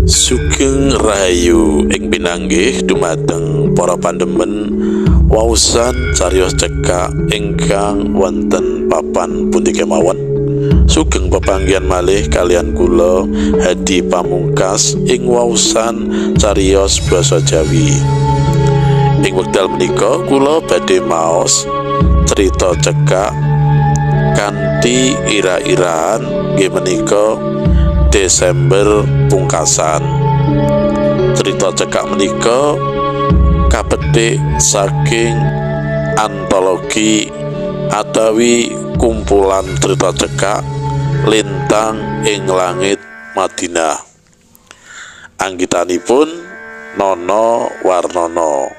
Sugeng Rahayu ing pinanggih dumateng para pandemen waosan cariyos cekak ingkang wonten papan pundi kemawon. Sugeng pepanggihan malih kaliyan kula Hadi Pamungkas ing waosan cariyos basa Jawi. Ing wekdal menika kula badhe maos cerita cekak kanthi ira-iraan nggih menika Desember pungkasan. Cerita cekak menika kapetik saking antologi atawi kumpulan cerita cekak Lintang ing Langit Madinah. Anggitanipun Nono Warnono.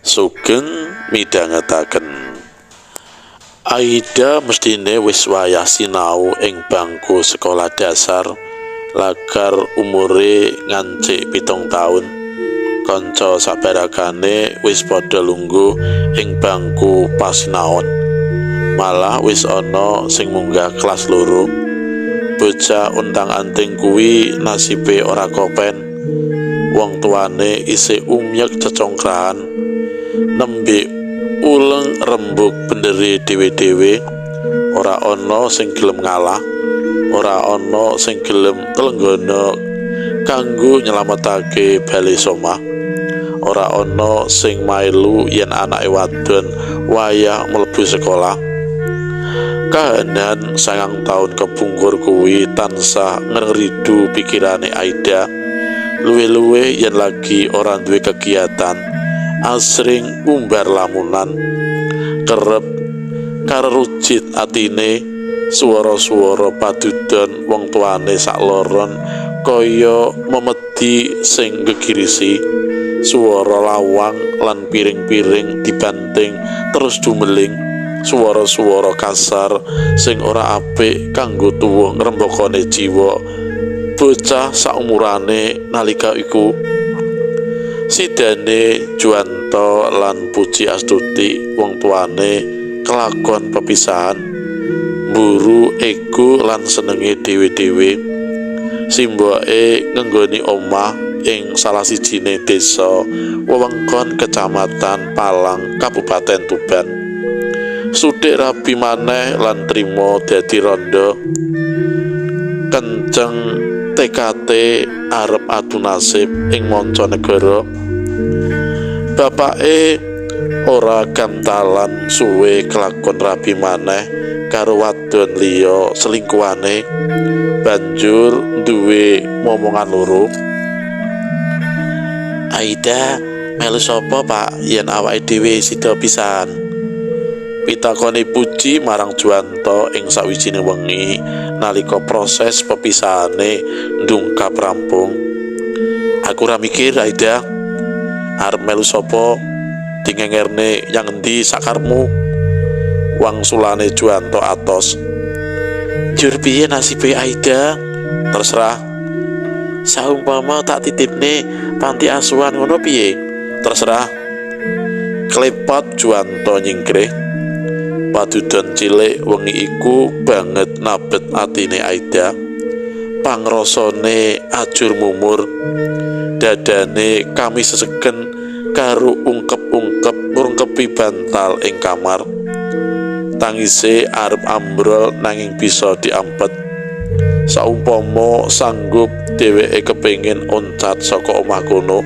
Sugeng midhangetaken. Aida mestine wis wayah sinau ing bangku sekolah dasar lagar umure ngancik 7 taun. Kanca sabarakane wis padha lungguh ing bangku pasinaon. Malah wis ana sing munggah kelas 2. Bocah ontang-anting kuwi nasibe ora kopen. Wong tuane isih umyek cecongkrahan. Nembe uleng rembug bendere dhewe-dhewe. Ora ana sing gelem ngalah, ora ana sing gelem tlenggana kanggo nyelametake bale somah. Ora ana sing mailu yen anake wadon wayah mlebu sekolah. Kahanan 9 taun kepungkur kuwi tansah ngridu pikirane Aida. Luwih-luwih yen lagi ora duwe kegiatan, asring umbar lamunan, kerep karerujit atine. Swara-swara padudon wong tuane sakloron kaya memedi sing gegirisi. Swara lawang lan piring-piring dibanting terus dumeling, swara-swara kasar sing ora apik kanggo tuwuh ngrembakane jiwa bocah saumurane nalika iku. Sidane Juwanto lan Puji Astuti wong tuane kelakon pepisahan, mburu ego lan senenge dhewe-dhewe. Simboke ngenggoni omah ing salah sijine desa wewengkon Kecamatan Palang, Kabupaten Tuban. Suthik rabi maneh lan trima dadi randha. Kenceng tekate arep adu nasib ing manca negara. Bapake ora gantalan suwe kelakon rabi maneh karo wadon liya selingkuhane, banjur duwe momongan loro. "Aida melu sapa, Pak, yen awake dhewe sida pisahan?" pitakone Puji marang Juwanto ing sawijine wengi nalika proses pepisahane ndungkap rampung. "Aku ora mikir, Aida. Arep melu sapa, dingengerne yang endi sakarepmu," wangsulane Juwanto atos. "Jur piye nasibe Aida?" "Terserah." "Saumpama tak titipne panti asuhan ngono piye?" "Terserah." Klepot Juwanto nyingkrih. Padudon cilik wengi iku banget nabet atine Aida. Pangrasane ajur mumur. Dadane kami seseken karo ungkep-ungkep ngrungkepi bantal ing kamar. Tangise arep ambrol nanging bisa diampet. Saumpama sanggup, dheweke kepengin oncat saka omah kono.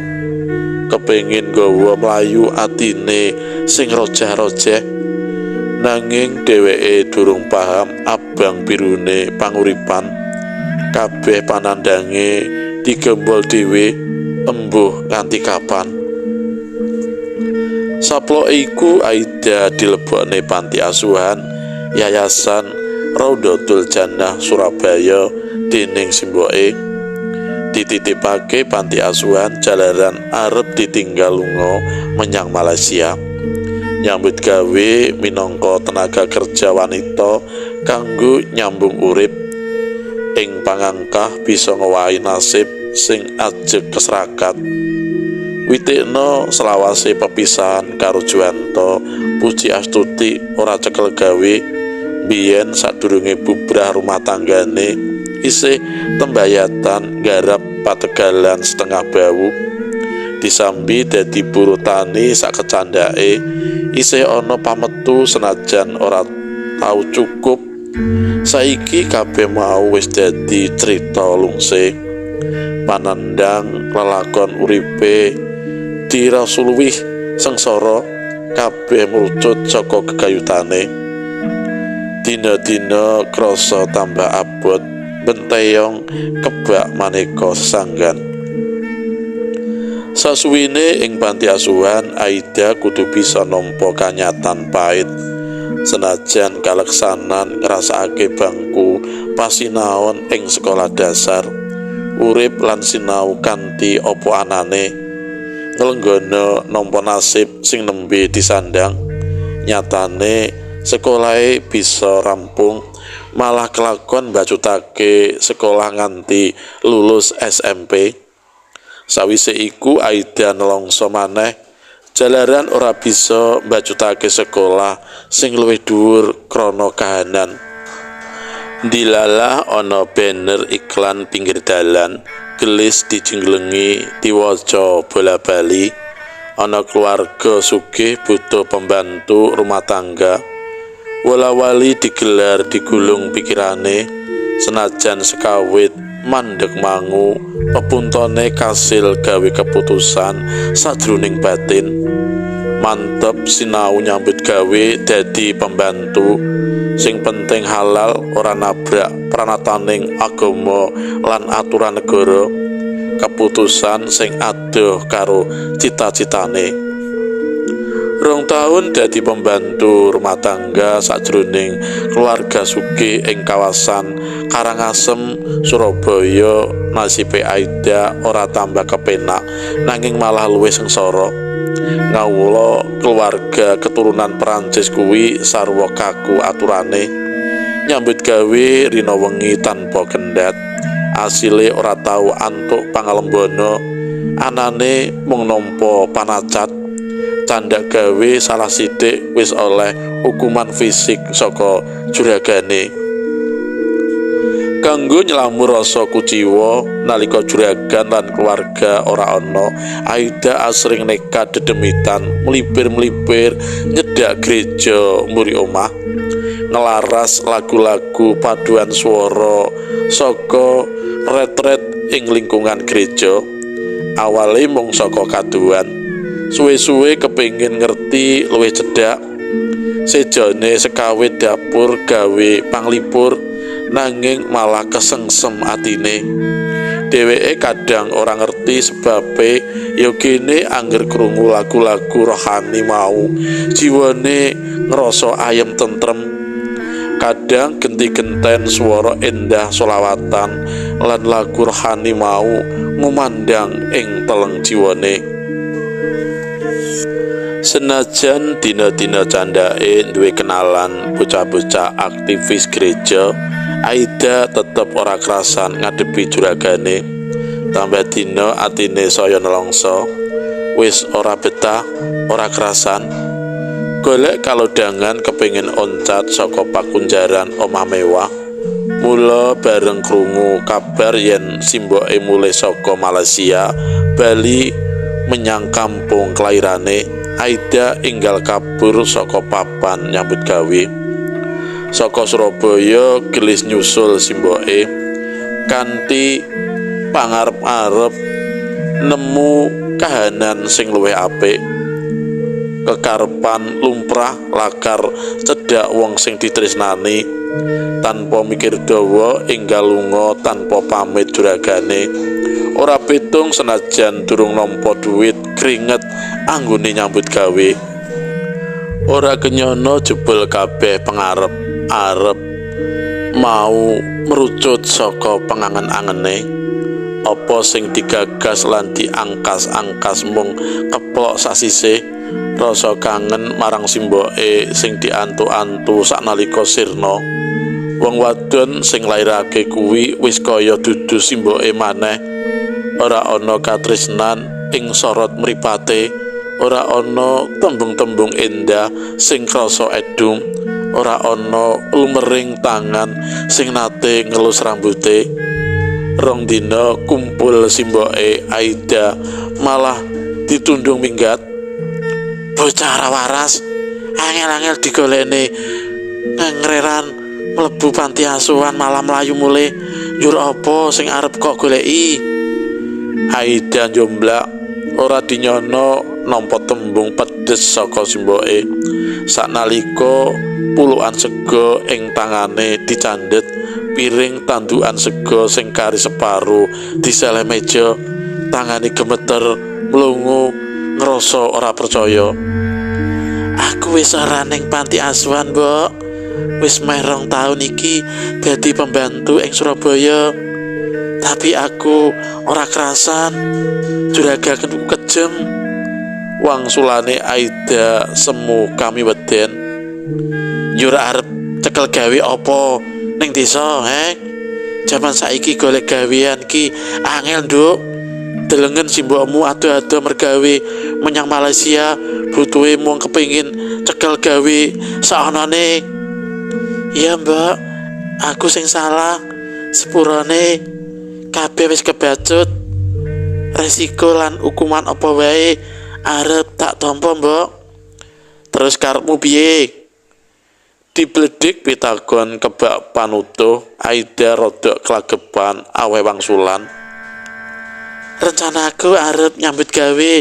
Kepengin nggawa mlayu atine sing rojah-rojeh. Nanging dheweke durung paham abang birune panguripan. Kabeh panandange digembol dhewe, embuh nganti kapan. Saploke iku Aida dilebokne panti asuhan Yayasan Raudhatul Jannah Surabaya dening simboke. Dititipake panti asuhan jalaran arep ditinggal lunga menyang Malaysia. Nyambut gawe minangka tenaga kerja wanita kanggo nyambung urip. Ing pangangkah bisa ngowahi nasib sing ajeg kesrakat. Witikna selawase pepisahan karo Juwanto, Puji Astuti ora cekel gawe. Biyen sadurunge bubrah rumah tanggane, isih tembayatan garap pategalan setengah bau. Disambi dadi buruh tani sak kecandake, isih ana pametu senajan ora tau cukup. Saiki kabeh mau wis dadi crita lungse. Panandhang lelakon uripe dirasuluwih sengsara, kabeh mrucut saka gegayutane. Dina-dina krasa tambah abot, benteyong kebak maneka sesanggan. Sasuwine ing panti asuhan, Aida kudu bisa nampa kanyatan pait. Senajan kaleksanan ngrasakake bangku pasinaon ing sekolah dasar, urip lan sinau kanthi apa anane, nglenggana nampa nasib sing nembe disandang. Nyatane sekolahe bisa rampung, malah kelakon mbacutake sekolah nganti lulus SMP. Sawise iku Aida nelongso maneh, jalaran ora bisa mbacutake sekolah sing luwih dhuwur krana kahanan. Dilalah ana banner iklan pinggir dalan, gelis dijenglengi diwaca bola-bali. Ana keluarga sugih butuh pembantu rumah tangga. Wola-wali digelar digulung pikirane, senajan sekawit mandek mangu pepuntone kasil gawe keputusan sajroning batin. Mantep sinau nyambut gawe dadi pembantu, sing penting halal, ora nabrak pranataning agama lan aturan negara. Keputusan sing adoh karo cita-citane. 2 tahun dadi pembantu rumah tangga sajroning keluarga sugih ing kawasan Karangasem, Surabaya, nasibe Aida ora tambah kepenak, nanging malah luwih sengsara. Ngawula keluarga keturunan Perancis kuwi sarwa kaku aturane. Nyambut gawe rina wengi tanpa kendhat, asile ora tau antuk pangalembana, anane mung nampa panacat. Candhak gawe salah sithik wis oleh hukuman fisik saka juragane. Kanggo nylamur rasa kuciwa nalika juragan lan keluarga ora ana, Aida asring nekat dedemitan mlipir-mlipir nyedak gereja mburi omah, ngelaras lagu-lagu paduan swara saka retret ing lingkungan gereja. Awale mung saka kaduhan, suwe-suwe kepingin ngerti luwih cedhak. Sejane sekawit dapur gawe panglipur, nanging malah kesengsem atine. Dheweke kadang ora ngerti sebabe, ya gene angger krungu lagu-lagu rohani mau, jiwane ngrasa ayem tentrem. Kadang genti-genten swara endah sholawatan lan lagu rohani mau ngumandang ing teleng jiwane. Senajan dina-dina candhake duwe kenalan bocah-bocah aktivis gereja, Aida tetep ora krasan ngadepi juragane. Tambah dina atine saya nelongso, wis ora betah, ora krasan. Golek kalodhangan kepingin oncat saka pakunjaran omah mewah. Mula bareng krungu kabar yen simboke mulih saka Malaysia bali menyang kampung kelairane, Aida enggal kabur saka papan nyambut gawe. Saka Surabaya gelis nyusul simboke kanthi pangarep-arep nemu kahanan sing luwih apik. Kekarepan lumrah lakar cedhak wong sing ditresnani, tanpa mikir dawa enggal lunga tanpa pamit juragane. Ora pitung senajan durung nampa duit kringet anggone nyambut gawe. Ora kenyana jebul kabeh pengarep arep mau merucut saka pengangen-angene. Apa sing digagas lan diangkas-angkas mung keplok sasisih. Rasa kangen marang simboke sing diantu-antu saknalika sirna. Wong wadon sing lairake kuwi wis kaya dudu simboke maneh. Ora ana katresnan ing sorot mripate, ora ana tembung-tembung endah sing krasa edhum, Ora ana lumering tangan sing nate ngelus rambute. Rong dina kumpul simboke Aida malah ditundung minggat. Bocah ora waras, angel-angel digolekne ngreran mlebu panti asuhan malah mlayu mulih. Njur apa sing arep kok goleki? Aida njomblak, ora dinyono nampa tembung pedes saka simboke. Saknalika pulukan sega ing tangane dicandhet, piring tandukan sega sing kari separo diseleh meja, tangane gemeter mlungu ngrasa ora percaya. Aku wis ora ning panti asuhan, Mbok. Wis meh 2 taun iki dadi pembantu ing Surabaya. Tapi aku ora kerasan. Juragan kejem. Wangsulane Aida semu kami weden. Njur arep cekel gawe apa ning desa, he? Jaman saiki golek gawean ki angel, Nduk. Delengen simbokmu ado-ado mergawe menyang Malaysia, butuhe mung kepingin cekel gawe saonone. Iya, Mbak, aku sing salah. Sepurane kabeh wis kebacut. Resiko lan hukuman apa wae arep tak tampa, Mbok. Terus karepmu piye? Dibledik pitagon kebak panutuh, Aida rodok klagepan aweh wangsulan. Rencanaku arep nyambut gawe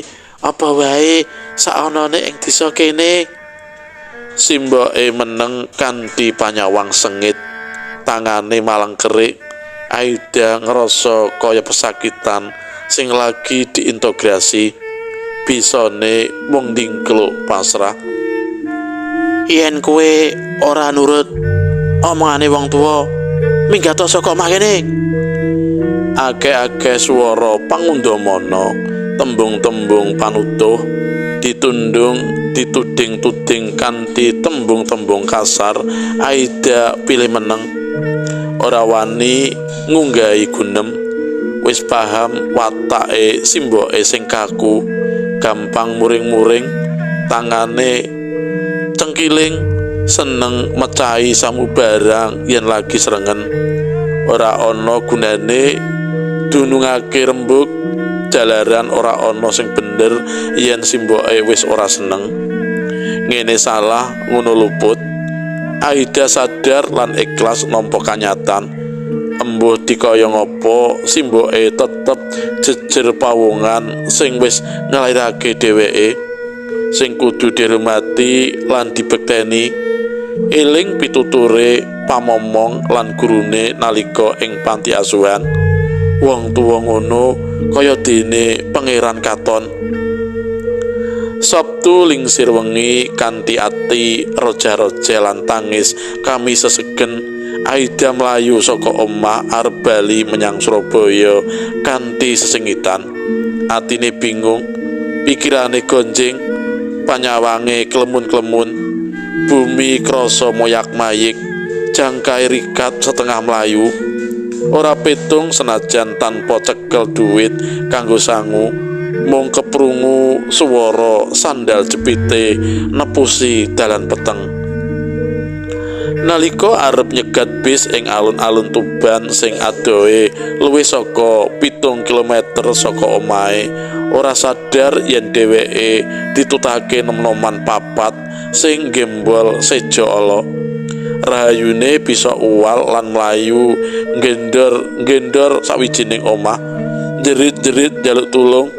apa wae saonone ing desa kene. Simboke meneng kanthi panyawang sengit, tangane malang kerik. Aida ngrasa kaya pesakitan sing lagi diintegrasi, bisane mung ndingkluk pasrah. Yen kowe ora nurut omongane wong tuwa, minggat saka omah kene. Akeh-akeh swara pangundamana, tembung-tembung panutuh ditundung, dituding-tuding kanthi tembung-tembung kasar. Aida pilih meneng, ora wani ngunggahi gunem. Wis paham watake simboke sing kaku, gampang muring-muring, tangane cengkiling, seneng mecahi samubarang yen lagi srengen. Ora ana gunane dunungake rembug, jalaran ora ana sing bener yen simboke wis ora seneng. Ngene salah, ngono luput. Aida sadar lan ikhlas nampa kanyatan. Embuh dikaya ngapa, simboke tetep jejer pawongan sing wis nglairake dheweke, sing kudu diremati lan dibekteni. Eling pituture pamomong lan gurune nalika ing panti asuhan. Wong tuwa ngono kaya dene pangeran katon. Sabtu lingsir wengi kanthi ati roja-roja lan tangis kami sesegen, Aida mlayu saka omah arep bali menyang Surabaya kanthi sesengitan. Atine bingung, pikirane gonjing, panyawange klemun-klemun. Bumi krasa moyak-mayik, jangkai rikat setengah mlayu. Ora petung senajan tanpa cekel duit kanggo sangu, mung keprungu swara sandal jepite nepusi dalan peteng. Nalika arep nyegat bis ing alun-alun Tuban sing adohe luwih saka 7 kilometer saka omahe, ora sadar yen dheweke ditutake nom-noman papat sing gembol sejo ala. Rahayune bisa uwal lan mlayu nggendor-nggendor sawijining omah, jerit-jerit njaluk tulung.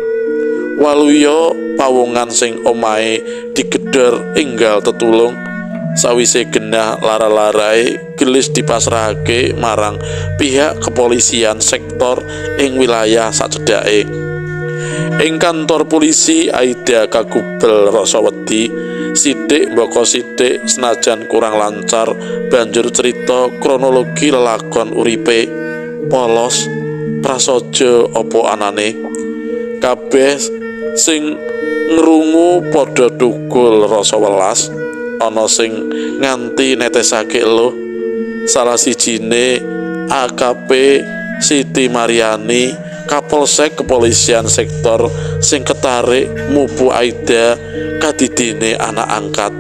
Waluya pawongan sing omahe digedhor enggal tetulung. Sawise genah lara-larae, gelis dipasrahake marang pihak kepolisian sektor ing wilayah sacedhake. Ing kantor polisi Aida kagubel rasa wedi, sithik mbaka sithik senajan kurang lancar banjur cerita kronologi lelakon uripe, polos prasaja apa anane. Kabeh sing ngrungu padha thukul rasa welas, ana sing nganti netesake eluh. Salah sijine AKP Siti Mariani, Kapolsek Kepolisian Sektor sing ketarik mupu Aida kadidine anak angkat.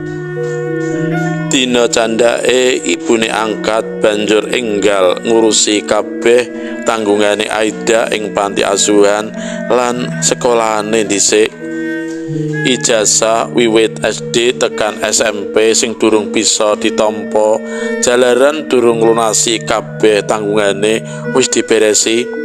Dina candhake ibune angkat banjur enggal ngurusi kabeh tanggungane Aida ing panti asuhan lan sekolahane dhisik. Ijazah wiwit SD tekan SMP sing durung bisa ditampa jalaran durung nglunasi kabeh tanggungane wis diberesi.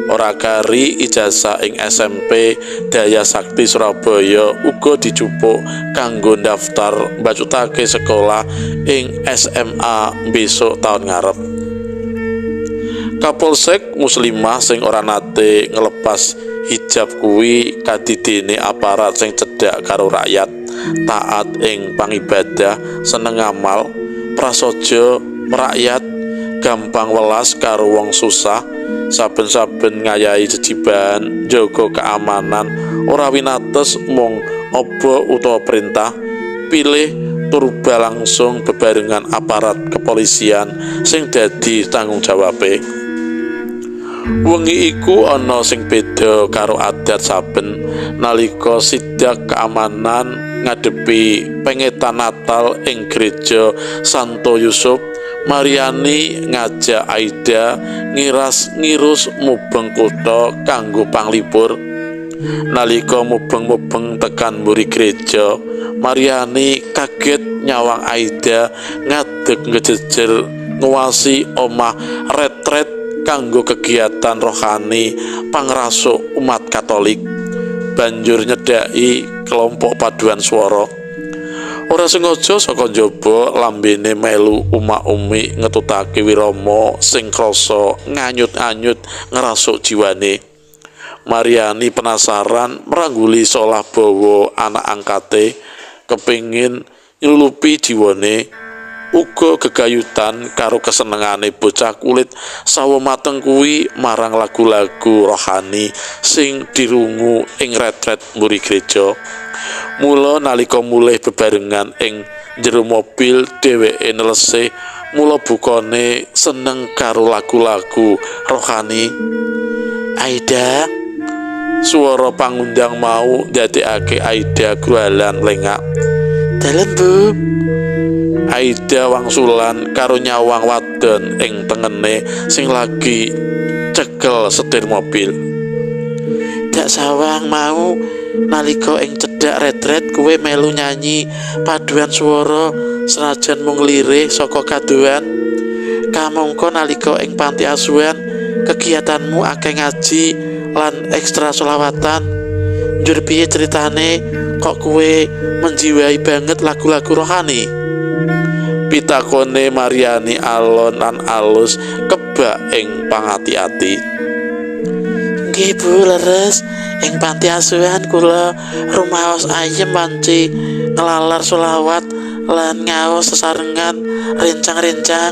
Ora kari ijazah ing SMP Daya Sakti Surabaya uga dijupuk kanggo ndaftar mbacutake sekolah ing SMA besok taun ngarep. Kapolsek muslimah sing ora nate ngelepas hijab kuwi kadidene aparat sing cedhak karo rakyat, taat ing pangibadah, seneng ngamal, prasaja merakyat, gampang welas karo wong susah, saben-saben ngayahi jejibahan, njaga keamanan, ora winates mung aba utawa perintah, pilih turba langsung bebarengan aparat kepolisian sing dadi tanggung jawabe. Wengi iku ana sing beda karo adat saben nalika sidak keamanan ngadepi pengetan Natal ing gereja Santo Yusuf. Mariani ngajak Aida ngiras-ngirus mubeng kutha kanggo panglipur. Nalika mubeng-mubeng tekan mburi gereja, Mariani kaget nyawang Aida ngadeg ngejejer nguwasi omah retret kanggo kegiatan rohani pangrasuk umat Katolik. Banjur nyedhaki kelompok paduan swara. Ora sengaja saka njaba lambene melu umak-umik ngetutake wirama sing krasa nganyut-anyut ngrasuk jiwane. Mariani penasaran mrangguli solah bawa anak angkate, kepingin nylulupi jiwane, uga gegayutan karo kesenengane bocah kulit sawo mateng kuwi marang lagu-lagu rohani sing dirungu ing retret mburi gereja. Mula nalika mulih bebarengan ing jero mobil dheweke nelese mula bukane seneng karo lagu-lagu rohani. Aida, suara pangundang mau ndadekake Aida grualan lengak. Dalem, Bu. Aida wangsulan karo nyawang wadon ing tengene sing lagi cekel setir mobil. Dak sawang mau nalika ing cedhak retret kowe melu nyanyi paduan swara senajan mung lirih saka kadohan. Kamangka nalika ing panti asuhan kegiatanmu akeh ngaji lan ekstra sholawatan. Njur piye ceritane kok kowe menjiwai banget lagu-lagu rohani? Pitakone Mariani alon lan alus kebak ing pangati-ati. Nggih, Bu, leres. Ing panti asuhan kula rumaos ayem wanci nglalar sholawat lan ngaos sesarengan rencang-rencang.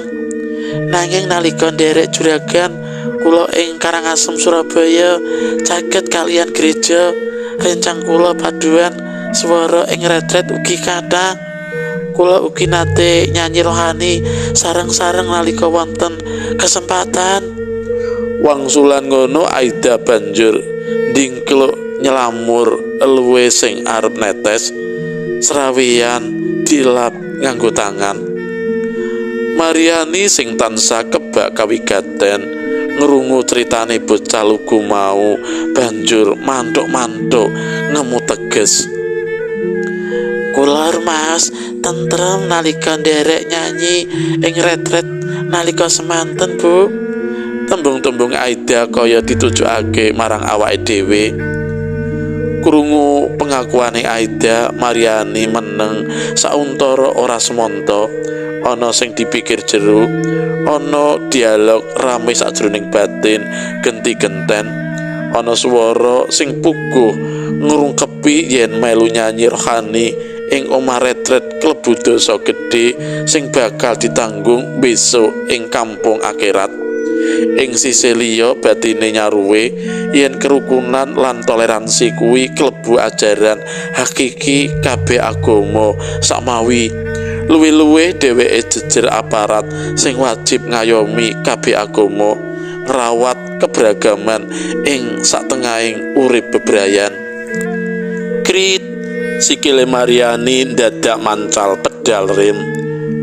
Nanging nalika nderek juragan kula ing Karangasem Surabaya caket kaliyan gereja, rencang kula paduan swara ing retret ugi kathah. Kula ugi nate nyanyi rohani sareng-sareng nalika wonten kesempatan. Wangsulan ngono Aida banjur ndingkluk nyelamur eluhe sing arep netes, sraweyan dilap nganggo tangan. Mariani sing tansah kebak kawigaten ngrungu critane bocah lugu mau banjur manthuk-manthuk ngemu teges. Kula rumaos tentrem nalika nderek nyanyi ing retret nalika semanten, Bu. Tembung-tembung Aida kaya ditujokake marang awake dhewe. Krungu pengakuane Aida, Mariani meneng sauntara ora semonto. Ana sing dipikir jero, ana dialog rame sajroning batin genti-genten, ana swara sing puguh ngrungkepi yen melu nyanyi rohani ing omah retret klebu dosa gedhe sing bakal ditanggung besok ing kampung akhirat. Ing sisih liya batine nyaruwe yen kerukunan lan toleransi kuwi klebu ajaran hakiki kabeh agama sakmawi. Luwih-luwih dheweke jejer aparat sing wajib ngayomi kabeh agama, ngrawat keberagaman ing satengahing urip bebrayan. Krit, sikile Mariani ndadak mancal pedal rem.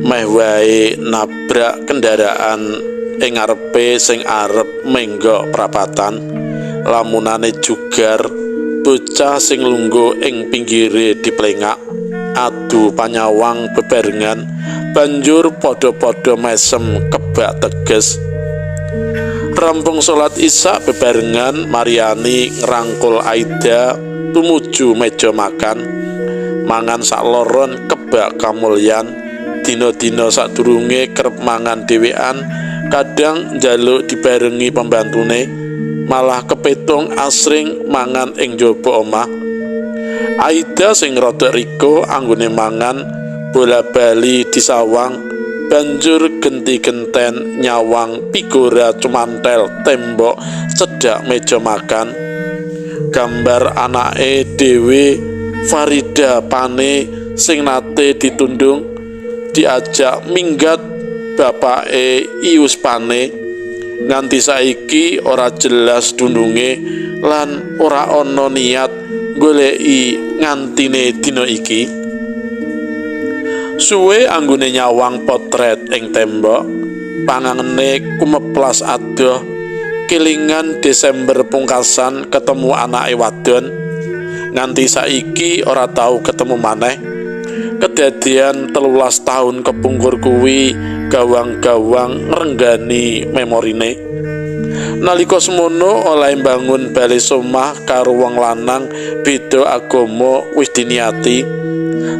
Meh wae nabrak kendaraan ing ngarepe sing arep menggok prapatan. Lamunane jugar, bocah sing lungguh ing pinggire diplengak, adu panyawang bebarengan, banjur padha-padha mesem kebak teges. Rampung salat Isya bebarengan, Mariani ngrangkul Aida tumuju meja makan. Mangan sakloron kebak kamulyan. Dina-dina sadurunge kerep mangan dhewean, kadang njaluk dibarengi pembantune, malah kepetung asring mangan ing njaba omah. Aida sing rada riko anggone mangan bola-bali disawang, banjur genti-genten nyawang pigora cumantel tembok cedhak meja makan. Gambar anake dhewe Farida Pane sing nate ditundung diajak minggat bapake Ius Pane nganti saiki ora jelas dununge lan ora ana niat goleki ngantine dina iki. Suwe anggone nyawang potret ing tembok, pangangene kumeplas adoh, kelingan Desember pungkasan ketemu anake wadon, nganti saiki ora tau ketemu maneh. Kedadian 13 tahun kepungkur kuwi gawang-gawang ngrenggani memorine. Nalika semono oleh mbangun bale somah karo wong lanang beda agama wis diniati.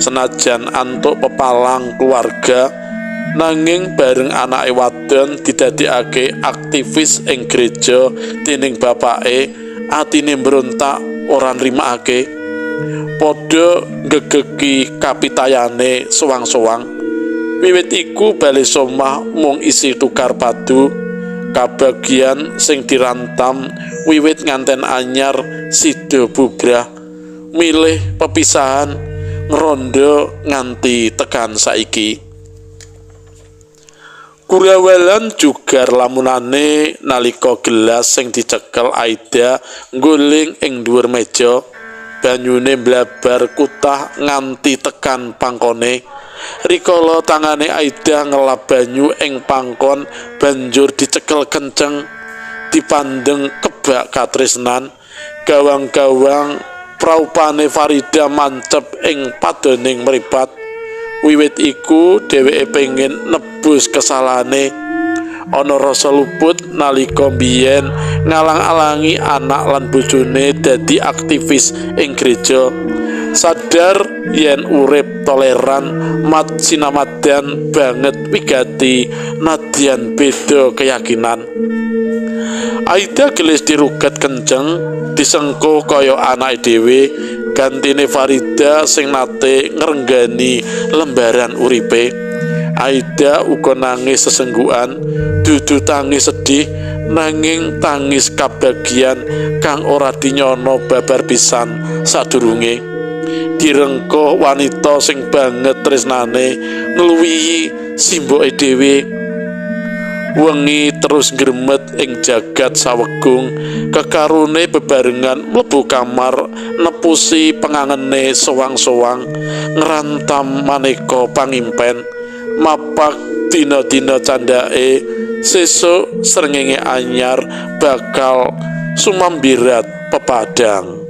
Senajan antuk pepalang keluarga, nanging bareng anake wadon didadekake aktivis ing gereja dening bapake, atine mbrontak ora nrimakake. Padha nggegeki kapitayane sowang-sowang. Wiwit iku bale somah mung isi tukar padu, kabagian sing dirantam wiwit nganten anyar sida bubrah, milih pepisahan ngrondo nganti tekan saiki. Kurawalan jugar lamunane nalika gelas sing dicekel Aida ngguling ing dhuwur meja, banyune mblabar kutah nganti tekan pangkone. Rikala tangane Aida ngelap banyu ing pangkon banjur dicekel kenceng, dipandeng kebak katresnan. Gawang-gawang praupane Farida mancep ing padoning mripat. Wiwit iku dheweke pengin nebus kesalahane. Ana rasa luput nalika biyen ngalang-alangi anak lan bojone dadi aktivis ing gereja. Sadar yen urip toleran mat sinamadan banget wigati nadyan beda keyakinan. Aida gelis diruget kenceng, disengkuh kaya anake dhewe, gantine Farida sing nate ngrenggani lembaran uripe. Aida uga nangis sesenggukan, dudu tangis sedih, nanging tangis kabagian kang ora dinyana babar pisan sadurunge. Direngkuh wanita sing banget tresnane ngluwihi simboke dhewe. Wengi terus ngremet ing jagat sawegung, kekarone bebarengan mlebu kamar nepusi pengangene sowang-sowang, ngrantam maneka pangimpen, mapak dina-dina candhake, sesuk srengenge anyar bakal sumambirat pepadang.